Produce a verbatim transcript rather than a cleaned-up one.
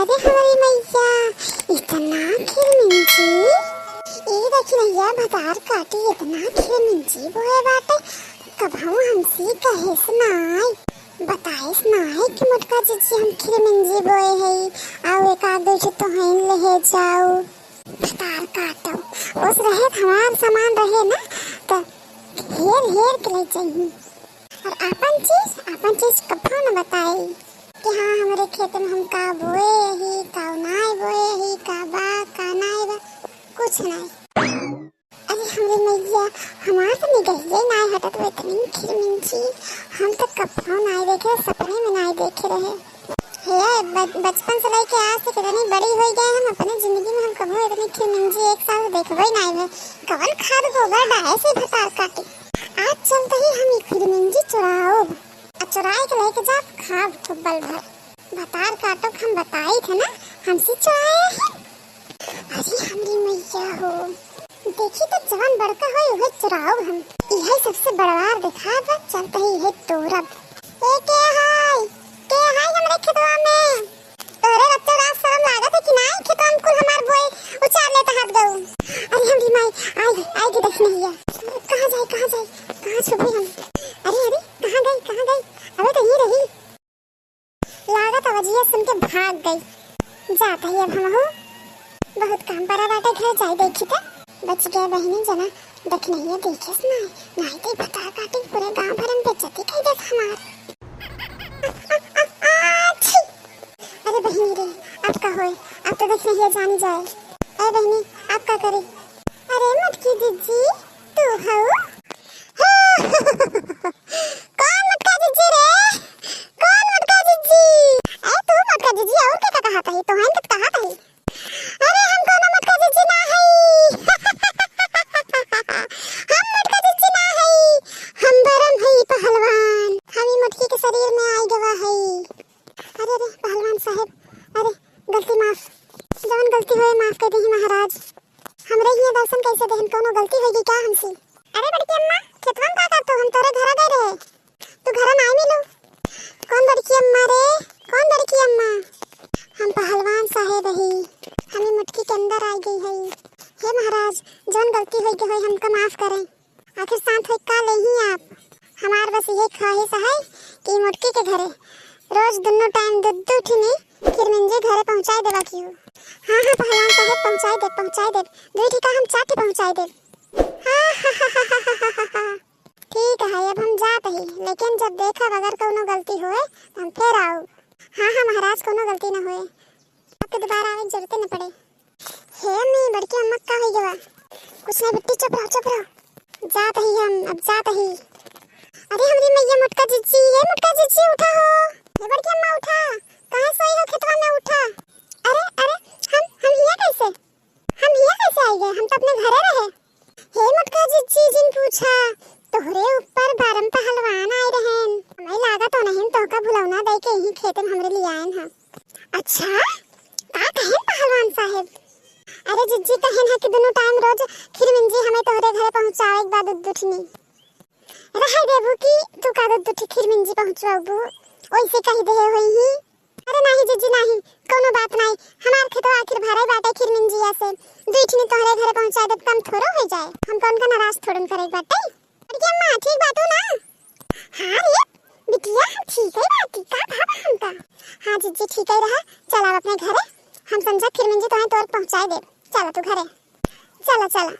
अरे हमारी मैया, इतना खिरमिंजी। ए देखी नैया, भतार काटी इतना खिरमिंजी बोए बाटे, कबहू हमसे कहेस नाई, बताएस नाई कि मोटका जिज्जी हम खिरमिंजी बोए हई, आओ एक आध दो ठो तोहन लेहे जाओ। भतार काटो, ओस रहे हमार सामान रहे ना, त हेर हेर के ले जाई। और आपन चीज, आपन चीज कभो न बताई कि हाँ, हमरे खेत में हम का बोए ही, का नाय बोए ही, का बा, का नाय बा, कुछ नाय। अरे हमरे मैया, हमार तो निगहिए नाय हटत बा इतनी खिरमिंजी, हम तो कभो नाय देखे, सपने में नाय देखे रहे। हे, ब-, बचपन से लेके आज तक इतनी बड़ी हो गए हम, अपने जिंदगी में हम कभो इतनी खिरमिंजी एक साथ देखबे नाय भे। कवन खाद गोबर डाले से भतार काटी। आज चलते ही हम ई खिरमिंजी चुराओब। आ चुराए के लेके जाब, खाब खूब बल भर। भतार काटो, हम बताई थे ना, हमसे चुराए हैं। अरे हमरी मैया हो, देखी तो जवान बड़का होए उहे चुराओब हम। इहे सबसे बड़वार देखाब, चलते ही इहे तोरब। ए के हाय, के हाय हमरे खेतवा में? तोरे बच्चों लाज शरम लागत है कि नाई? खेतवा में कुल हमार बोए उचार लेता हाथ गऊ। अरे हमरी माई, आई, आई के देख नैया। कहाँ जाई, कहाँ जाई, कहाँ छुपी हम? अरे, अरे, कहाँ गई, कहाँ गई? अबे तो यहीं रही। लागत आवाजिया सुन के भाग गई। जात ही अब हमहू। बहुत काम पड़ा बाटे घर, जाई देखी त। बच गए बहिनी जना, देख नैया देखेस नाई, नाई तो भतार काटी पूरे गांव भर में बेइज्जती कर देत हमार। आ, आ, आ, छी! अरे बहिनी रे, अब का होए? अब तो देख नैया जानी जाए। ए बहिनी, अब का करी? अरे मोटकी जिज्जी, तू हऊ? कौन मोटका जिज्जी रे? कौन मोटका जिज्जी? ए तू मोटका जिज्जी, और का, का कहत ही? तोहन के कहत ही। अरे हम कोनो मोटका जिज्जी ना हई। हम मोटका जिज्जी ना हई, हम बरम हई पहलवान। हम ई मोटकी के शरीर में आई गवा हई। अरे, अरे, पहलवान साहेब, अरे, गलती माफ, जवन गलती होए, माफ कर दीही महाराज। हमरे हियां दर्शन कैसे देहन, कोनो गलती होई का हमसे? अरे बड़की अम्मा, खेतवा में का करत हो? हम तोरे घरा गए रहे, तू घरा नाई मिलू। कौन बड़की अम्मा रे, कौन बड़की अम्मा? हम पहलवान साहेब ही, हमी मुटकी के अंदर आई गई है। हे महाराज, जवन गलती होई के होई, हमका माफ करें। आखिर शांत होई का लेही आप? हमार बस इहे ख्वाहिश है कि मोटकी के घरे रोज दुन्नो टाइम दू दू ठिनी खिरमिंजी घरे पहुँचाई देवा की हो। हाँ, हाँ, पहलवान साहेब, पहुँचाई देब, पहुँचाई देब। दुई ठे का हम चार ठे पहुँचाई देब। हाँ, हाँ, हाँ, हाँ, हाँ, हाँ, हाँ। ठीक है, अब हम जात ही, लेकिन जब देखब अगर कौनो गलती होए, तो हम फिर आऊ। हाँ, हाँ, महाराज, कौनो गलती न होए। आपके दोबारा आवे की जरूरत न पड़े। हे अम्मी, बड़की अम्मा का होई गवा? कुछ नहीं बिट्टी, चुप रहो, चुप रहो। जात ही हम, अब जात ही। अरे हमरी मैया, मोटका जिज्जी, हे मोटका जिज्जी, उठा हो। हे बड़की अम्मा, उठा। कहाँ सोई हो खेतवा में, उठा। अरे, अरे, हम, हम हिया कैसे? हम हिया कैसे आई गए? हम तो अपने घरे रहे। हे मोटका जिज्जी, जिन पूछा, तोहरे ऊपर बारम पहलवान आए रहेन। हमें लागत हो नहीं, तोहका भुलौना दे के यही खेते में हमरे लिए आएन हैं। अच्छा, का कहेन पहलवान साहेब? अरे जिज्जी, कहेन है कि दुनू टाइम रोज खिरमिंजी हमें तोहरे घरे पहुँचावे के बाद उद्दुठनी। रहे देबू कि तू का उद्दुठी खिरमिंजी पहुँचवाबू? ओइसे कही देहे होई ही। अरे नाही जिज्जी नाही, कौनो बात नाही। हमार खेतवा आखिर भरे बाटे खिरमिंजिया से। दुई ठिनी तोहरे घरे पहुँचा देब, कम थोड़ो हो जाए। हमका उनका नाराज थोड़न करे के बाटे। अरे अम्मा, ठीक बाटू ना? हाँ रे बिटिया, हम ठीक है बाटी, का भा बा हमका? हाँ जिज्जी, ठीक है रहा। चल अब अपने घरे, हम संझा खिरमिंजी तोहे तोर पहुँचाए देब। चला तू घरे, चला, चला।